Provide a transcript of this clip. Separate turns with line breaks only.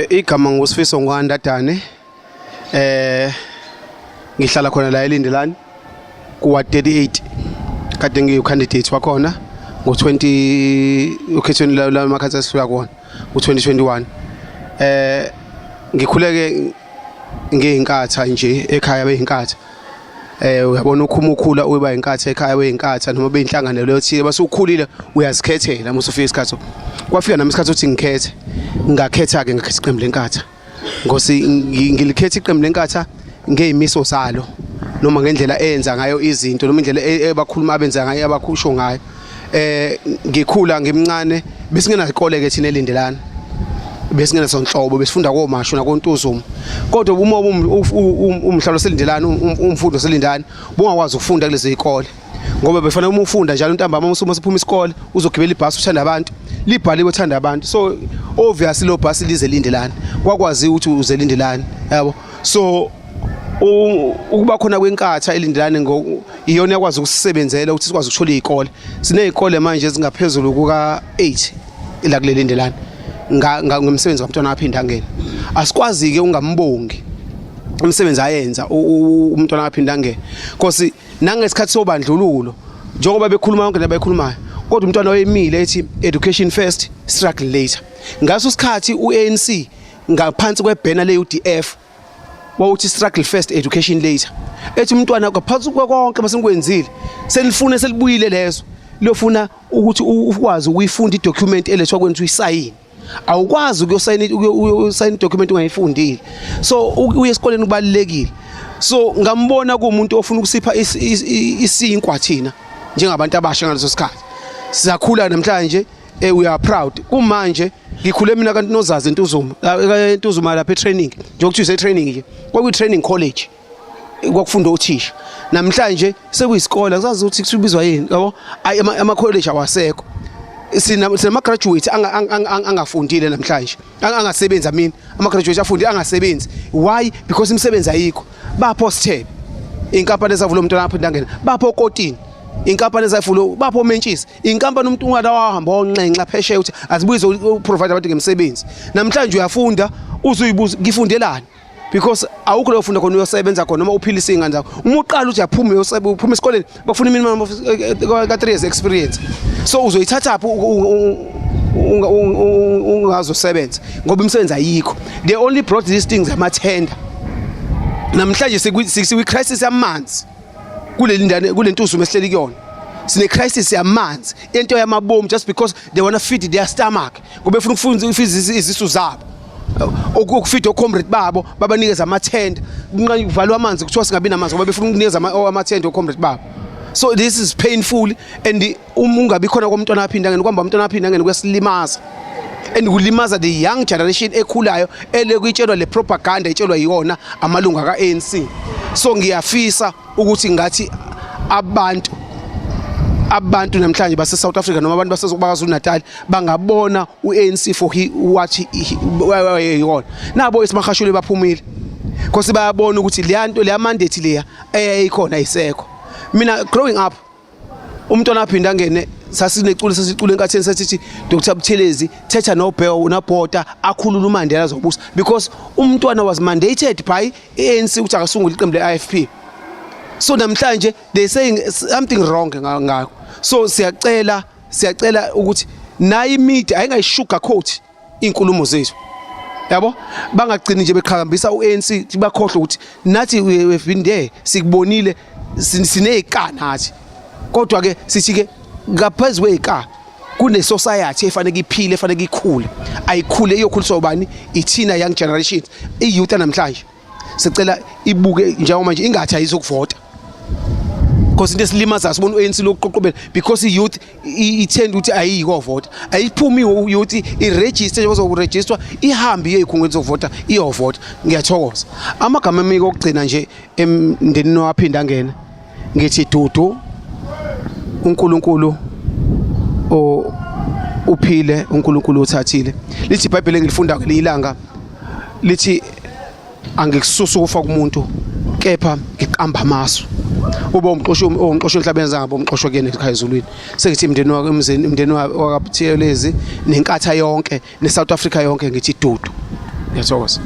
Igama nguSifiso Ngwandadane. Ngihlala khona la eLindelani kuwa 38. Kade ngiyu candidate wakhona ngo20 ukhethweni lamakhathi esifika kuwona ngo2021. Ngikhuleke ngeyinkatha nje ekhaya beyinkatha. Uyabona ukhuma ukhula uba inkatha ekhaya beyinkatha noma beyinhlangano leyo thile, base ukhulile uyazikhethela uma usufika isikhathi. Kwafika nami isikhathi ukuthi ngikhethe, ngakhetha ke, ngakhetha iqembu lenkatha. Ngosi ngilikhetha iqembu lenkatha ngeyimiso zalo noma ngendlela eyenza ngayo izinto noma indlela ebakhuluma abenza ngayo, abakhusho ngayo. Ngikhula ngimncane besingenazikole ke thina eLindelani, besingenasonhlobo, besifunda koMashu nakoNtuzuma, kodwa uma umhlalo seLindelani, umfundo seLindani, bungakwazi ukufunda kulezi zikole ngoba befanele uma ufunda njalo ntambama uma usuphuma isikole uzogibela ibhasi uthanda abantu, libhaliwe uthanda abantu. So obviously lo bhasi lize Lindelani, kwakwazi ukuthi uze Lindelani, yabo. So ukuba khona kwenkatha eLindelani ngo iyona yakwazi ukusebenzela ukuthi sikwazi ukuthola izikole. Sinezikole manje ezingaphezulu kuka 8 la kuleli Lindelani ngomsebenzi kaMntwana kaPhindangene. Asikwazi ke ungambongi umsebenzi ayenza umntwana kaPhindangene, because nangesikhathi sobandlululo, njengoba bekhuluma yonke nabayikhulumayo, kodwa umntwana wayemile ethi education first, struggle later. Ngaso sikhathi uANC ngaphansi kwebanner le-UDF wawuthi struggle first, education later, ethi umntwana ngaphansi konke masengikwenzile selifune selibuyile lezo liyofuna ukuthi ukwazi ukuyifunda idocument elethwa kwenza uyisayini. Awukwazi ukuyosayina ukuyosayina idocument ungayifundile, so uye esikoleni kubalulekile. So ngambona kuumuntu ofuna ukusipha isinkwa thina njengabantu abasha ngaleso sikhathi siyakhula. Namhlanje we are proud. Kumanje ngikhule mina kanti nozazi eNtuzuma, eNtuzuma lapha e-training, njengokuthi use-training nje, kwakuyi training college, kwakufunda othisha. Namhlanje sekuyisikole, akusazi ukuthi kubizwa yini, yabo. Ayi, ama-college awasekho. Sinama graduates angafundile namhlanje, angasebenzi. I mean, ama graduates afundile angasebenzi. Why? Because imisebenzi ayikho. Bapho Sithebe, inkampani ezavula umuntu lapho ndangena, bapho Kotini, inkampani ezavula, bapho Mentshisi, inkampani umuntu ungada wahamba onxenxa phesheya ukuthi azibuyize uprovide abantu ngemsebenzi. Namhlanje uyafunda uzuyibuza, ngifundelani? Because awukho lo ufunda khona uyosebenza khona noma uphilise iy'ngane zakho. Uma uqala uthi uyaphuma uphuma esikoleni, bafuna minimum of ka 3 years experience, so uzoyithathaphi ungazosebenza ngoba imisebenzi ayikho? They only brought these things amathenda. Namhlanje sikwi crisis yamanzi kuleli ndane, kule Ntuzuma esihleli kuyona. Sine crisis yamanzi, into yamabomu, just because they want to feed their stomach, ngoba befuna ukufunda izisu zabo, ukufeeda ocomrade babo, babanikeza amathenda. Kuvalwa amanzi, kuthiwa singabi namanzi ngoba befuna ukunikeza amathenda ocomrade babo. So this is painful, and uma ungabi khona komntwana aPhindangene, kwamba umntwana aPhindangene kuyasilimaza and kulimaza the young generation ekhulayo elekuyitshelwa le propaganda itshelwa yiyona amalunga ka-ANC. So ngiyafisa ukuthi ngathi abantu namhlanje base South Africa noma abantu base KwaZulu Natal bangabona uANC for he what he wayeyona. Nabo isimahashule baphumile because bayabona ukuthi leya nto, leya mandate leya eyayikhona, ayisekho. Mina growing up, umntwana aphinda angene, sasineculo sasicula enkathini sasithi Dr Buthelezi thetha noBheo noBhota akhulula uMandela azobusa, because umntwana was mandated by ANC ukuthi akasungule iqembu le-IFP. So namhlanje they saying something wrong ngakho. So siyacela ukuthi nayi media ayingayishugar coat inkulumo zethu, yabo, bangagcini nje beqhakambisa uANC, bakhohlwe ukuthi nathi we have been there, sikubonile, sinezika nathi. Kodwa ke sithi ke ngaphezulu kwezika kune society efanele iphile, efanele ikhule. Ayikhule, iyokhuliswa ubani? Ithina young generation, iyouth namhlanje. Sicela ibuke njengoba manje ingathi ayizokuvota, because into esilimaza sibona uANC lokuqoqobela because i-youth ithenda ukuthi ayiyikovota. Ayiphumi i-youth, iregister njengoba kuregisterwa, ihambe iye ezikhungweni zokuvota, iyovota. Ngiyathokoza. Amagama emiko okugcina nje emndenini waPhindangene, ngithi dudu, uNkulunkulu o uphile, uNkulunkulu uthathile. Lithi iBhayibheli engilifunda ngelinye ilanga, lithi angikususa ukufa kumuntu, kepha ngiqamba amasu. Ube umxosho, umxosho emhlabeni, zangabe umxosho kuyena ekhaya ezulwini. Sengithi imndeni wakemzini, imndeni wakaButhelezi nenkatha yonke neSouth Africa yonke, ngithi dudu. Ngiyathokoza.